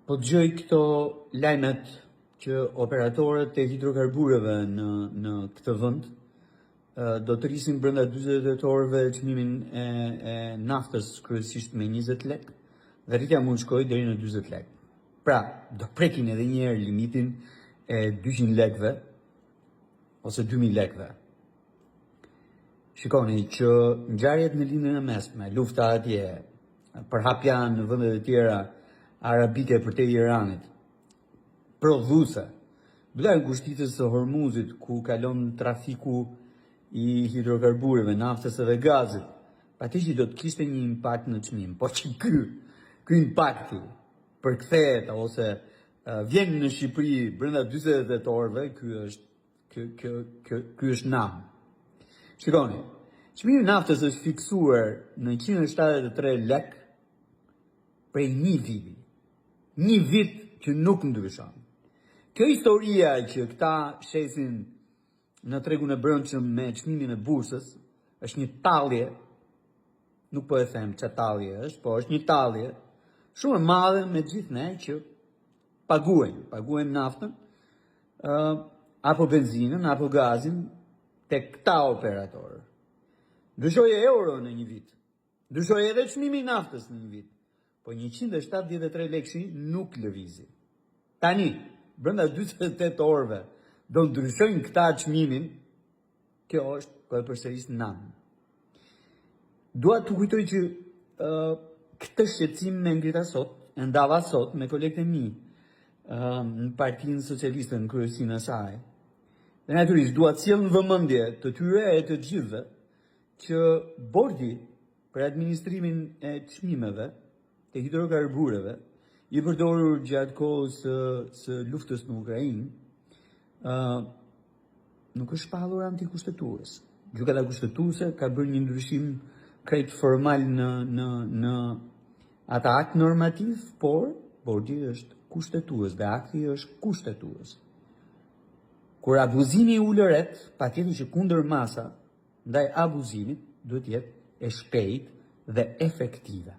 Po dëgjoj këto lajmet që operatorët e hidrokarbureve në në këtë vend do të rrisin brenda 48 orëve çmimin e, e naftës kryesisht me 20 lekë dhe rritja mund të shkojë deri në 40 lekë. Pra, do prekin edhe një herë limitin e 200 lekëve ose 2000 lekëve. Shikoni që ngjarjet në Lindjen e Mesme, lufta atje, përhapja në vendet e tjera arabike përtej Iranit, prodhuese, mbyllja e ngushticës së Hormuzit ku kalon trafiku i hidrokarbureve, naftës edhe gazit, patjetër që do të kishte një impakt në çmim, por që ky, ky impakti përkthehet ose vjen në Shqipëri brenda 48 orëve, ky është Ky ky ky ky është nam. Shikoni. Çmimi i naftës është fiksuar në 173 lek prej një viti. Një vit që nuk ndryshon. Kjo historia që këta shesin në tregun e brendshëm me çmimin e bursës është një tallje. Nuk po e them ça tallje është, po është një tallje shumë e madhe me gjithë ne që paguajmë, paguajmë naftën, uh, apo benzinën, apo gazin, te këta operatorë. Ndryshoi euro në një vit. Ndryshoi edhe çmimi i naftës në një vit. Po 173 lekshi nuk lëvizi. Tani, brenda 48 orëve, do ndryshojnë këta çmimin, Kjo është, po e përsëris nam. Dua t'ju kujtoj që uh, këtë shqetësim e ngrita sot, e ndava sot me kolegët e mi uh, në Partinë Socialiste në kryesinë e saj. Dhe natyrisht dua të sjell në vëmendje të tyre e të gjithëve që bordi për administrimin e çmimeve të hidrokarbureve i përdorur gjatë kohës së, së luftës në Ukrainë, uh, nuk është shpallur antikushtetues. Gjykata Kushtetuese ka bërë një ndryshim krejt formal në në në atë akt normativ, por bordi është kushtetues dhe akti është kushtetues. Kur abuzimi ulëret, patjetër që kundërmasa ndaj abuzimit duhet të jetë e shpejtë dhe efektive.